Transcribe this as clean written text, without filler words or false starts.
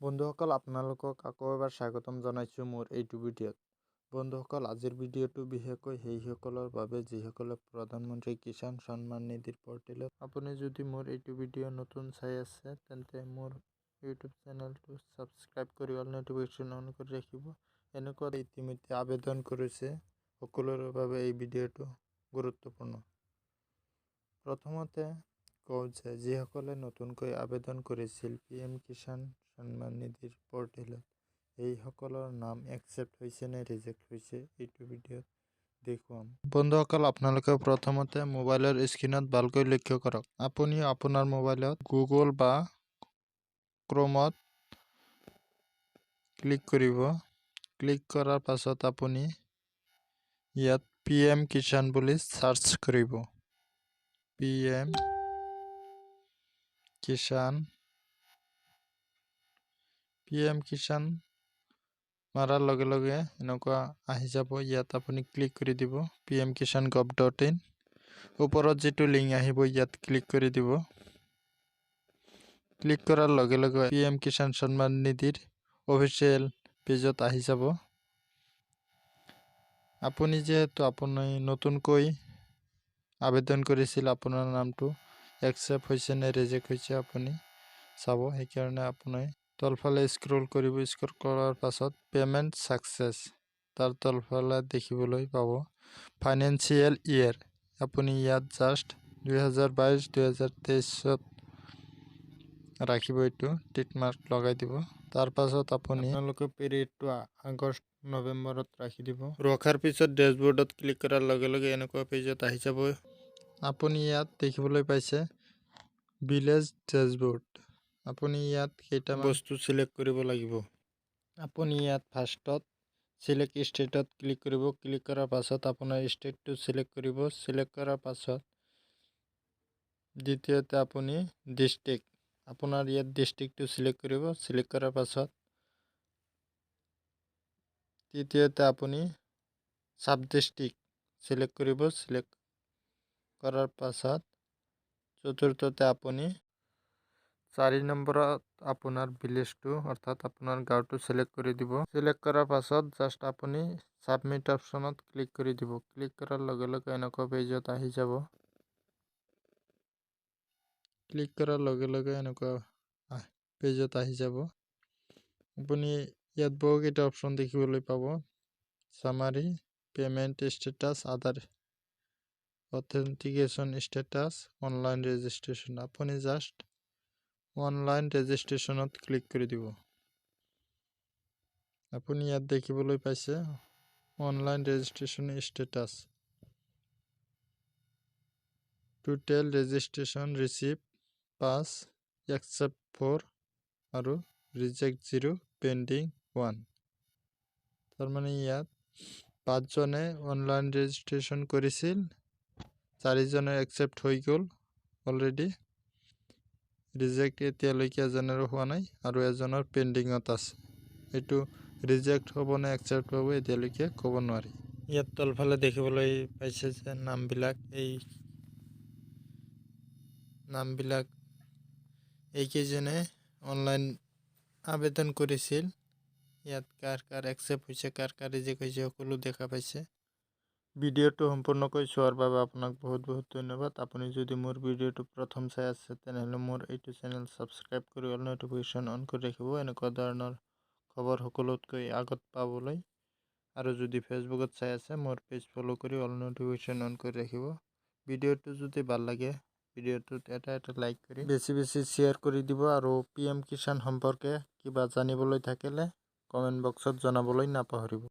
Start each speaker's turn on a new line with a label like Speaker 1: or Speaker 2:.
Speaker 1: বন্ধুসকল, আপোনালোকক আকৌ এবাৰ স্বাগতম জনাইছোঁ মোৰ এইটো ভিডিঅ'ত। বন্ধুসকল, আজিৰ ভিডিঅ'টো বিশেষকৈ সেইসকলৰ বাবে যিসকলে প্ৰধানমন্ত্ৰী কিষাণ সন্মান নিধিৰ পৰ্টেলত। আপুনি যদি মোৰ এইটো ভিডিঅ' নতুন চাই আছে, তেন্তে মোৰ ইউটিউব চেনেলটো ছাবস্ক্ৰাইব কৰি অল ন'টিফিকেশ্যন অন কৰি ৰাখিব। এনেকুৱা ইতিমধ্যে আবেদন কৰিছে, সকলোৰে বাবে এই ভিডিঅ'টো গুৰুত্বপূৰ্ণ। প্ৰথমতে কওঁ যে যিসকলে নতুনকৈ আবেদন কৰিছিল পিএম কিষাণ সন্মান নিধিৰ পৰ্টেলত, এইসকলৰ নাম একচেপ্ট হৈছে নে ৰিজেক্ট হৈছে, এইটো ভিডিঅ'ত দেখুৱাম। বন্ধুসকল, আপোনালোকে প্ৰথমতে মোবাইলৰ স্ক্ৰীণত ভালকৈ লক্ষ্য কৰক। আপুনি আপোনাৰ মোবাইলত গুগল বা ক্ৰমত ক্লিক কৰিব। ক্লিক কৰাৰ পাছত আপুনি ইয়াত পিএম কিষাণ বুলি চাৰ্চ কৰিব। পিএম কিষাণ, পিএম কিষাণ মাৰাৰ লগে লগে এনেকুৱা আহি যাব। ইয়াত আপুনি ক্লিক কৰি দিব। pmkisan.gov.in ওপৰত যিটো লিংক আহিব, ইয়াত ক্লিক কৰি দিব। ক্লিক কৰাৰ লগে লগে পিএম কিষাণ সন্মান নিধিৰ অফিচিয়েল পেজত আহি যাব। আপুনি যিহেতু আপুনি নতুনকৈ আবেদন কৰিছিল, আপোনাৰ নামটো একচেপ্ট হৈছে নে ৰিজেক্ট হৈছে আপুনি চাব। সেইকাৰণে আপুনি তলফালে স্ক্ৰল কৰিব। স্ক্ৰল কৰাৰ পাছত পে'মেণ্ট ছাকচেছ, তাৰ তলফালে দেখিবলৈ পাব ফাইনেন্সিয়েল ইয়েৰ। আপুনি ইয়াত জাষ্ট 2022 2023ত ৰাখিব, এইটো টিক মাৰ্ক লগাই দিব। তাৰ পাছত আপুনি আপোনালোকে পিৰিয়ডটো আগষ্ট নৱেম্বৰত ৰাখি দিব। ৰখাৰ পিছত ডেছবৰ্ডত ক্লিক কৰাৰ লগে লগে এনেকুৱা পেজত আহি যাব। আপুনি ইয়াত দেখিবলৈ পাইছে ভিলেজ ডেছবৰ্ড। আপুনি ইয়াত কেইটামান বস্তু চিলেক্ট কৰিব লাগিব। আপুনি ইয়াত ফাৰ্ষ্টত চিলেক্ট ষ্টেটত ক্লিক কৰিব। ক্লিক কৰাৰ পাছত আপোনাৰ ষ্টেটটো চিলেক্ট কৰিব। চিলেক্ট কৰাৰ পাছত দ্বিতীয়তে আপুনি ডিষ্ট্ৰিক্ট, আপোনাৰ ইয়াত ডিষ্ট্ৰিক্টটো চিলেক্ট কৰিব। চিলেক্ট কৰাৰ পাছত তৃতীয়তে আপুনি চাব ডিষ্ট্ৰিক্ট চিলেক্ট কৰিব। চিলেক্ট কৰাৰ পাছত চতুৰ্থতে আপুনি 4 নম্বৰত আপোনাৰ ভিলেজটো, অৰ্থাৎ আপোনাৰ গাঁৱটো চিলেক্ট কৰি দিব। চিলেক্ট কৰাৰ পাছত জাষ্ট আপুনি ছাবমিট অপশ্যনত ক্লিক কৰি দিব। ক্লিক কৰাৰ লগে লগে এনেকুৱা পেজত আহি যাব। ক্লিক কৰাৰ লগে লগে এনেকুৱা পেজত আহি যাব। আপুনি ইয়াত বহুকেইটা অপশ্যন দেখিবলৈ পাব: summary, payment status, Aadhaar authentication status, online registration। আপুনি জাষ্ট অনলাইন ৰেজিষ্ট্ৰেশ্যনত ক্লিক কৰি দিব। আপুনি ইয়াত দেখিবলৈ পাইছে online registration status, total registration receive 5, accept 4 আৰু ৰিজেক্ট 0, পেণ্ডিং 1। তাৰমানে ইয়াত পাঁচজনে অনলাইন ৰেজিষ্ট্ৰেশ্যন কৰিছিল, চাৰিজনে একচেপ্ট হৈ গ'ল অলৰেডি। ৰিজেক্ট এতিয়ালৈকে এজনৰো হোৱা নাই আৰু এজনৰ পেণ্ডিঙত আছে। এইটো ৰিজেক্ট হ'ব নে একচেপ্ট হ'ব, এতিয়ালৈকে ক'ব নোৱাৰি। ইয়াত তলফালে দেখিবলৈ পাইছে যে নামবিলাক, এই নামবিলাক এইকেইজনে অনলাইন আবেদন কৰিছিল। ইয়াত কাৰ কাৰ একচেপ্ট হৈছে, কাৰ কাৰ ৰিজেক্ট হৈছে, সকলো দেখা পাইছে। ভিডিঅ'টো সম্পূৰ্ণকৈ চোৱাৰ বাবে আপোনাক বহুত বহুত ধন্যবাদ। আপুনি যদি মোৰ ভিডিঅ'টো প্ৰথম চাই আছে, তেনেহ'লে মোৰ এইটো চেনেল ছাবস্ক্ৰাইব কৰি অল ন'টিফিকেশ্যন অন কৰি ৰাখিব, এনেকুৱা ধৰণৰ খবৰ সকলোতকৈ আগত পাবলৈ। আৰু যদি ফেচবুকত চাই আছে, মোৰ পেজ ফ'ল' কৰি অল ন'টিফিকেশ্যন অন কৰি ৰাখিব। ভিডিঅ'টো যদি ভাল লাগে, ভিডিঅ'টোত এটা এটা লাইক কৰি বেছি বেছি শ্বেয়াৰ কৰি দিব আৰু পিএম কিষাণ সম্পৰ্কে কিবা জানিবলৈ থাকিলে কমেণ্ট বক্সত জনাবলৈ নাপাহৰিব।